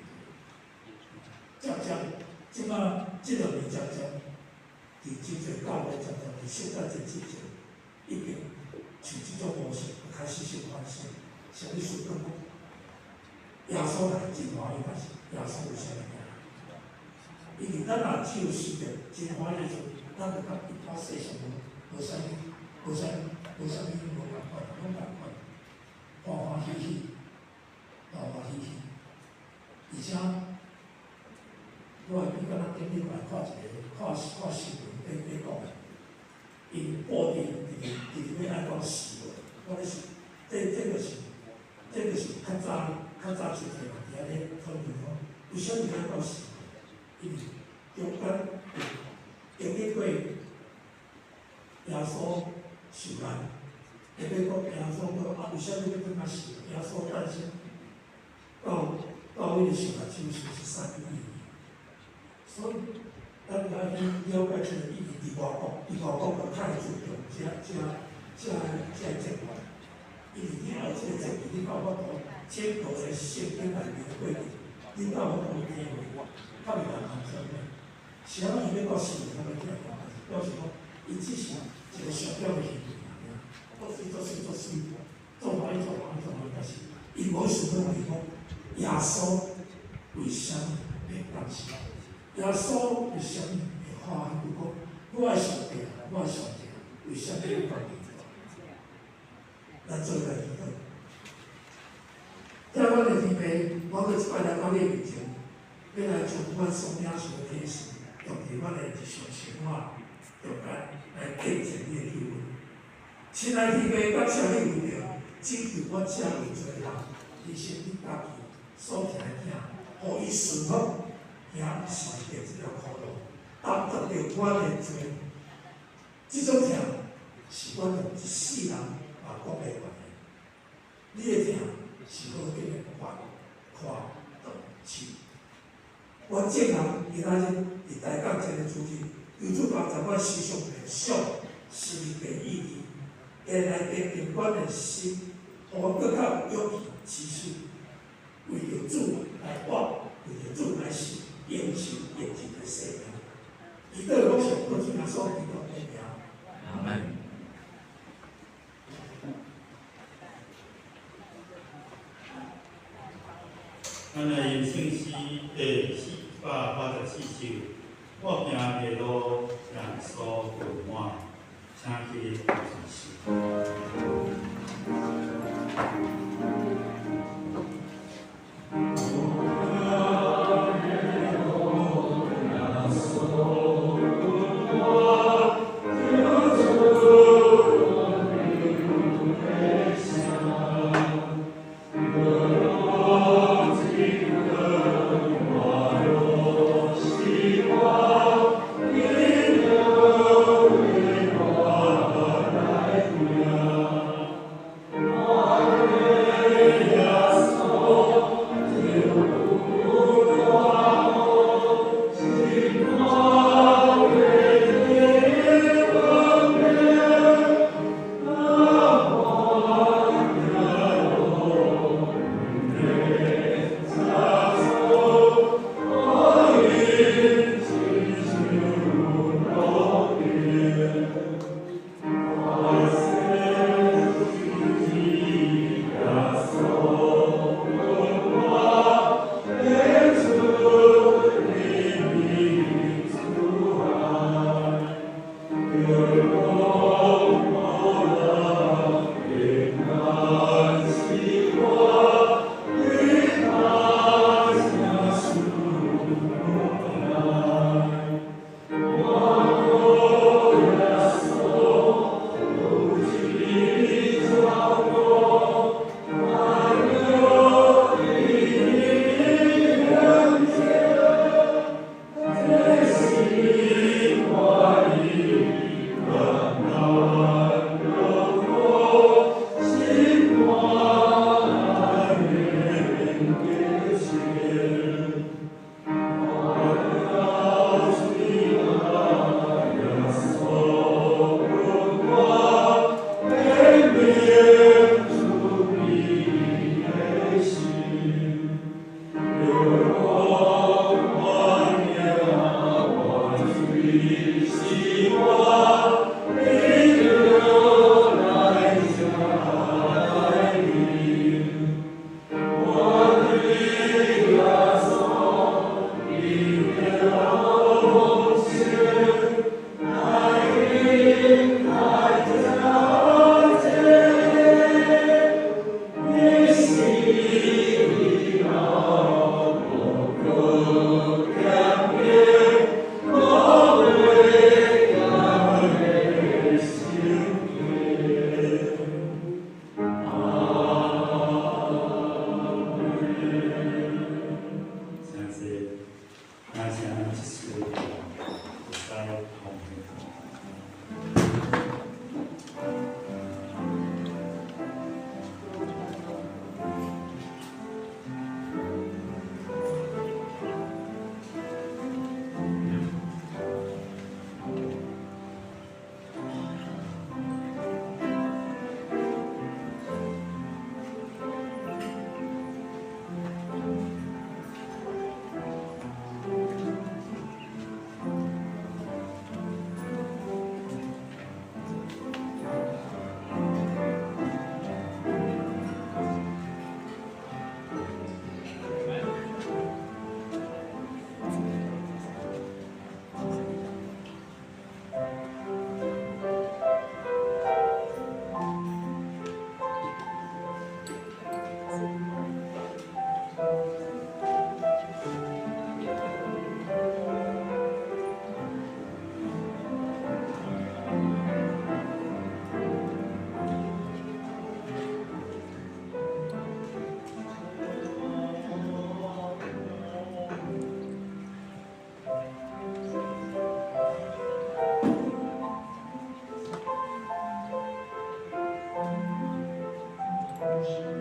對？漸漸，這擺這兩年漸漸，佇真濟教會漸漸佇聖誕節之前，已經像這種模式開始先反省，啥物事講講，耶穌來真歡喜，但是耶穌為啥物疼？因為咱若只有受著真歡喜的時陣，咱就佮一般世上無無啥物、無啥物、無啥物無仝款，攏仝款，歡歡喜喜，歡歡喜喜。而且，我會記敢若頂禮拜看一個看看新聞咧咧講的，𪜶布置直直直直欲按怎死落，我咧想，這個是較早較早出來嘛，佇遐咧討論講，為啥物欲按怎死？因為中間有經歷過耶穌受難，特別講耶穌講啊，為啥物欲轉來死？耶穌誕生到到彼個受難手術是啥物意義？所以，咱愛去了解這個意義。佇外國，佇外國就較會注重這這這這個政法，因為你愛這個政治，你有法度建構在聖經內面的過程，你有法度去體會，較袂難通啥物。是按怎伊欲到死，咱欲聽，但是表示講，伊只是一個小表的行為爾，做媠做媠做媠，做歡喜做歡喜做歡喜，但是伊無想過講耶穌為啥物會降生？耶穌為啥物會歡喜？講我的上帝啊，我的上帝啊，為啥物你放棄我？咱做來祈禱。聽阮的天父，我閣一擺來到你面前，欲來將阮所領受的啟示，用佇阮的日常生活中間來見證你的救恩。親愛天父，感謝你為著拯救阮這有罪人，犧牲你家己所疼的囝，予伊順服行十字架這條苦路，擔當著阮的罪。這種疼是阮用一世人嘛講袂完的。你的疼是何等的寬、闊、長、深。阮眾人今仔日佇大港這個主日，求主幫助阮思想默想十字架意義，會來堅定阮的心，予阮閣較有勇氣持續為著主來活，為著主來死，延續延續的生命。祈禱攏是奉主耶穌基督的名。阿門。咱來吟聖詩第484首，我行的路，耶穌陪我，請起立宣誓。早起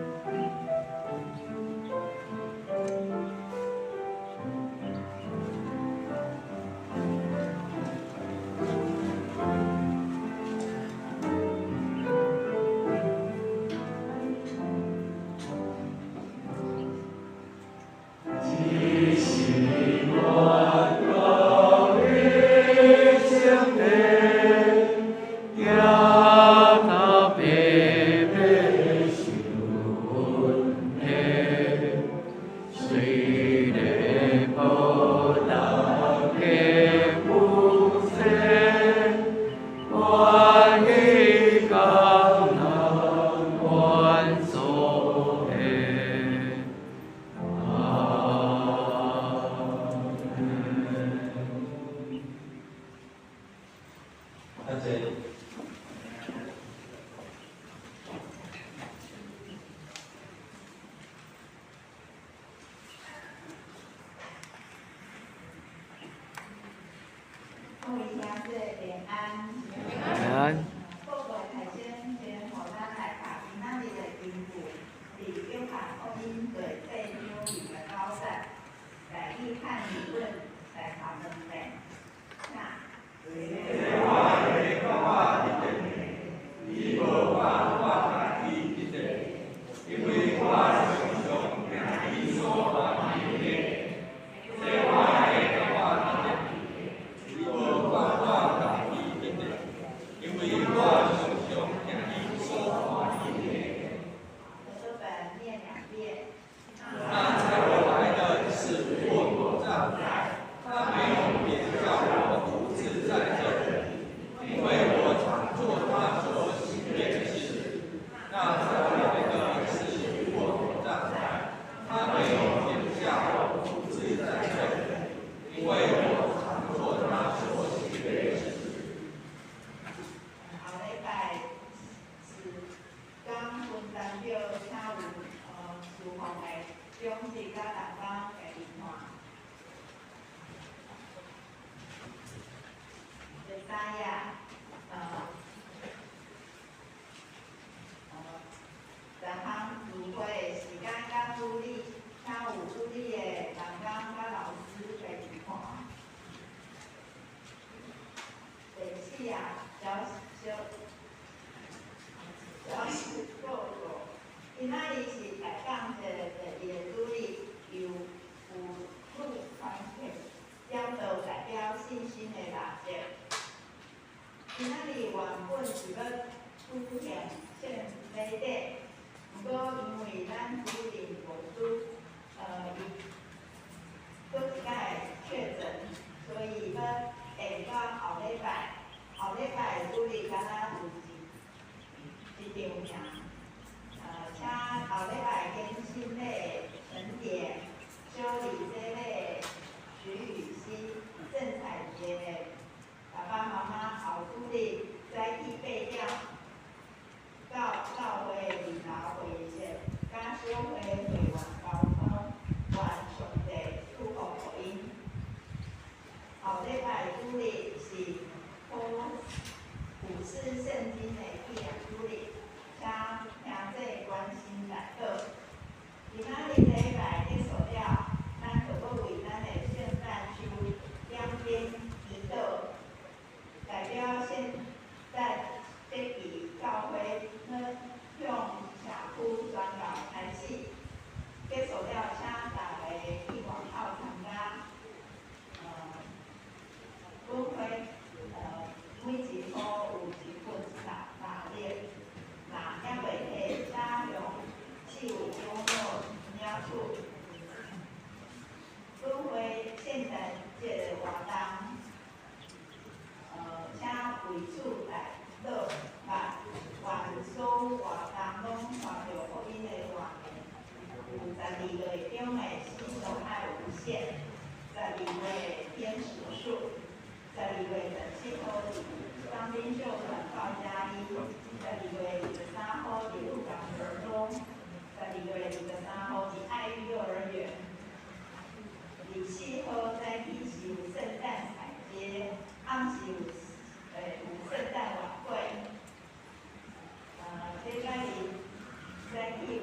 议有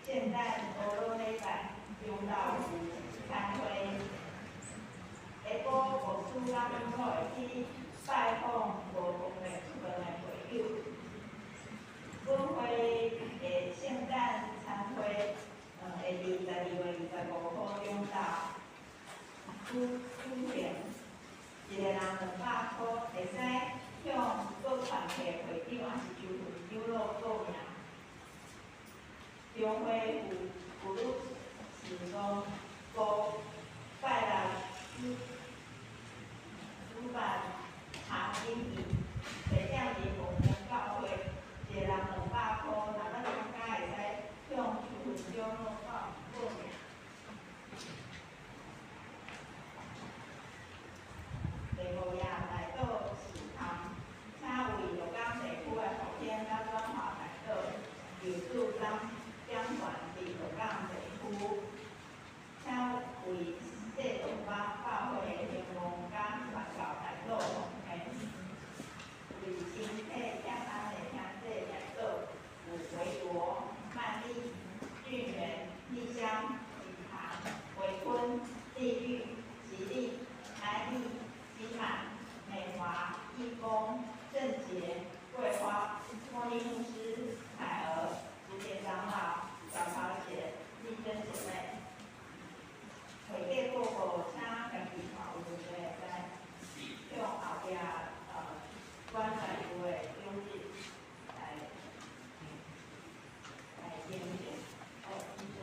圣诞乌鲁礼拜中昼有餐会。下晡牧师佮长老会去拜访无方便出门的会友。本会的圣诞餐会，会伫12月25号中昼举行，一个人200箍，会使向各团体会长抑是周会长老报名。中会妇女事工部拜六主办茶经仪，地点伫凤山教会，一个人200箍，若欲参加会使向周会长老报名。第五页代祷事项，请为鹿港地区的复兴佮转化代祷，求主掌权伫鹿港地区，请为世东北教会的兴旺佮传教代祷奉献。为身体欠安的兄弟代祷，有维国、曼丽、俊元、丽香、锦堂、维坤、丽玉、吉利、安利、金满、美华、义工、郑杰、桂花、茉莉牧师、彩儿、古典长老、小桃姐、丽珍姐妹。会计报告，请家己看有问题会使向后壁管财务的主任来登记。好，以上。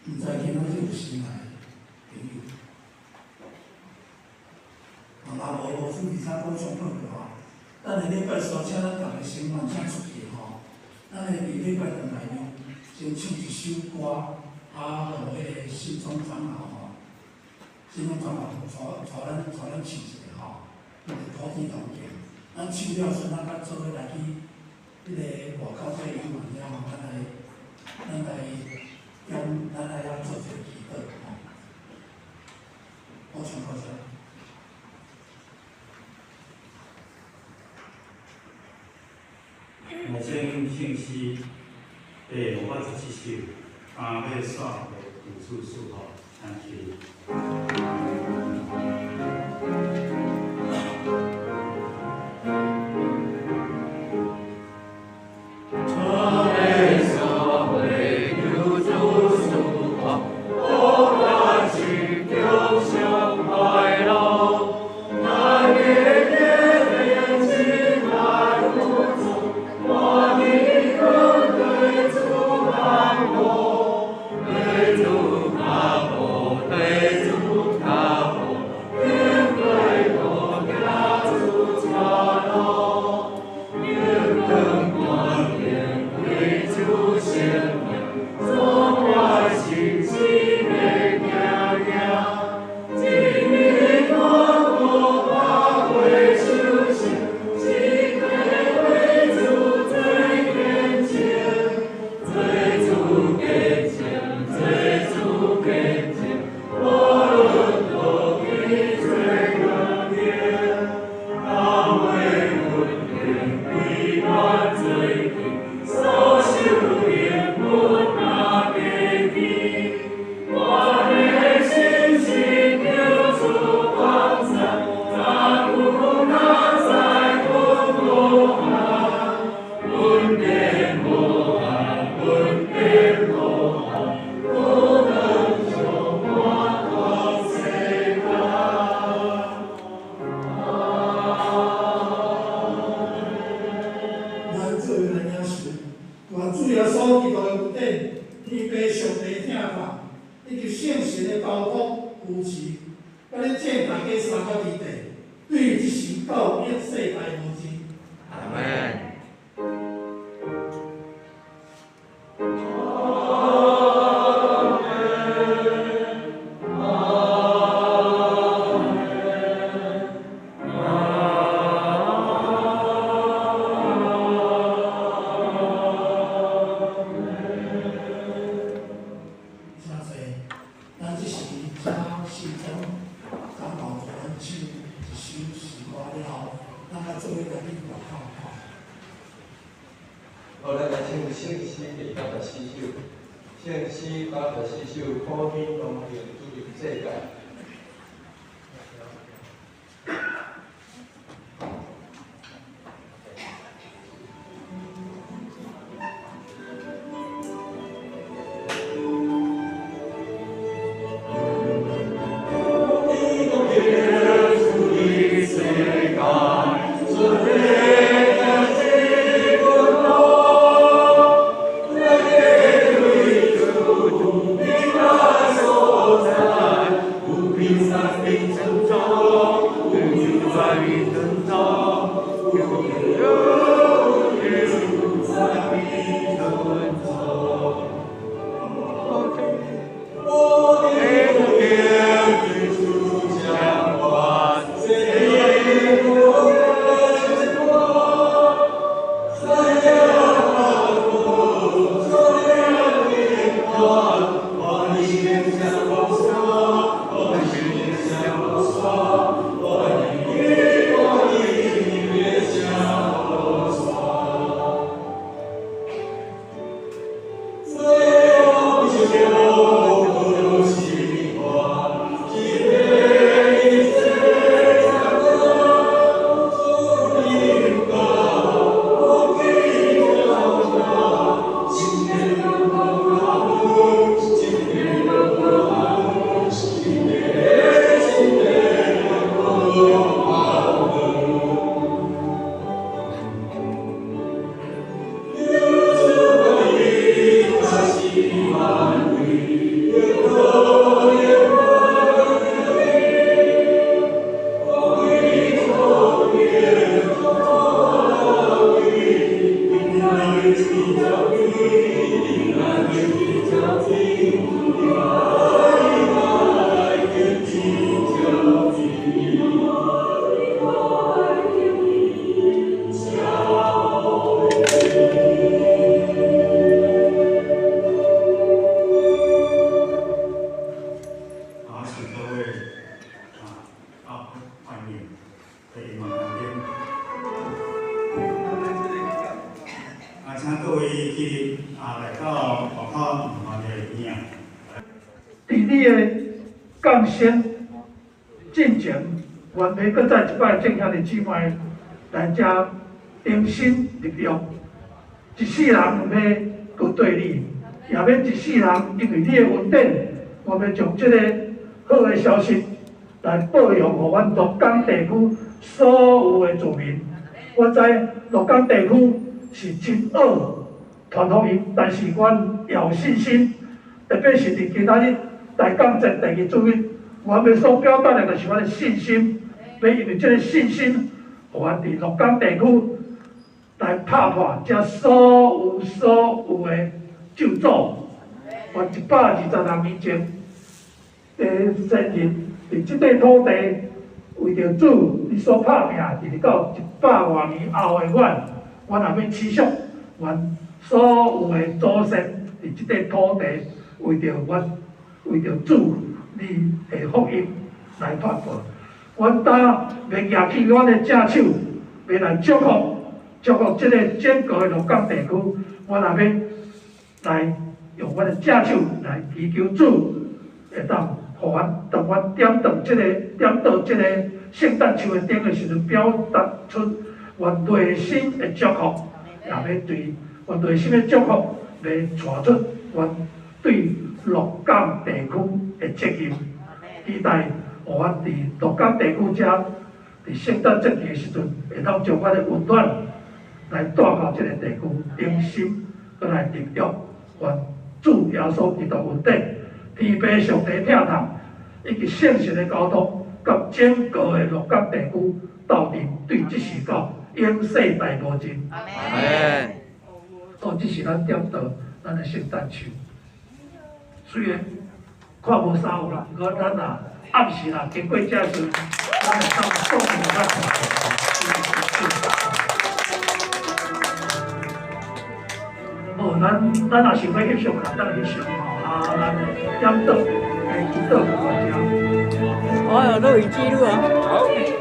毋知今仔日有新来朋友，啊，若无无副理请补充报告吼。咱下礼拜三请咱逐个先愿请出去吼。咱会伫礼拜转来呢，先唱一首歌，啊，予彼个新庄长老吼，新庄长老带咱唱一下吼，那个普天同庆。咱唱了时，咱较做伙来去彼个外口这个游园了吼，咱来遐做一个祈祷吼。我唱歌先。来请圣诗第517首，阿马煞的求主赐福，请起。咱这时请新庄长老带咱唱。好，咱来唱圣诗第84首，圣诗84首，苦忍荣耀主入世界。众兄弟姊妹来遮重新立约，一世人毋免阁对你，也免一世人因为你的恩典，我欲将这个好的消息来报扬予阮鹿港地区所有的住民。我知鹿港地区是真恶传福音，但是阮也有信心，特别是伫今仔日大港节第二主日，我欲所表达的就是阮的信心。欲因为这个信心，予阮伫鹿港地区来拍破这所有的咒诅。阮126年前，先人伫这块土地，为著主你所拍拼，一直到100外年后的阮，阮也欲持续，阮所有的祖先伫这块土地，为著阮，为著主你的福音来传播。阮今欲举起阮的正手，欲来祝福，祝福这个整个的鹿港地区。阮也欲来用阮的正手来祈求主，会当予阮当阮点灯这个点到这个圣诞树的顶的时阵，表达出阮内心的祝福，也欲对阮内心的祝福，欲带出阮对鹿港地区的责任，期待。予阮伫鹿港地区遮，伫圣诞节的时阵，会当将阮的温暖来带到这个地区，重新阁来立约，愿主耶稣基督恩典、天父上帝疼痛，以及圣神的交托，佮整个的鹿港地区斗阵，对这时到永世代无尽。阿门。哦，这是咱点到咱的圣诞树，虽然看无啥有啦，毋过咱若暗时啦，经过这时，咱会当送予咱。哦，咱若想欲翕相，咱翕相吼，啊，咱点灯，祈祷大家。我有录影记录啊。好。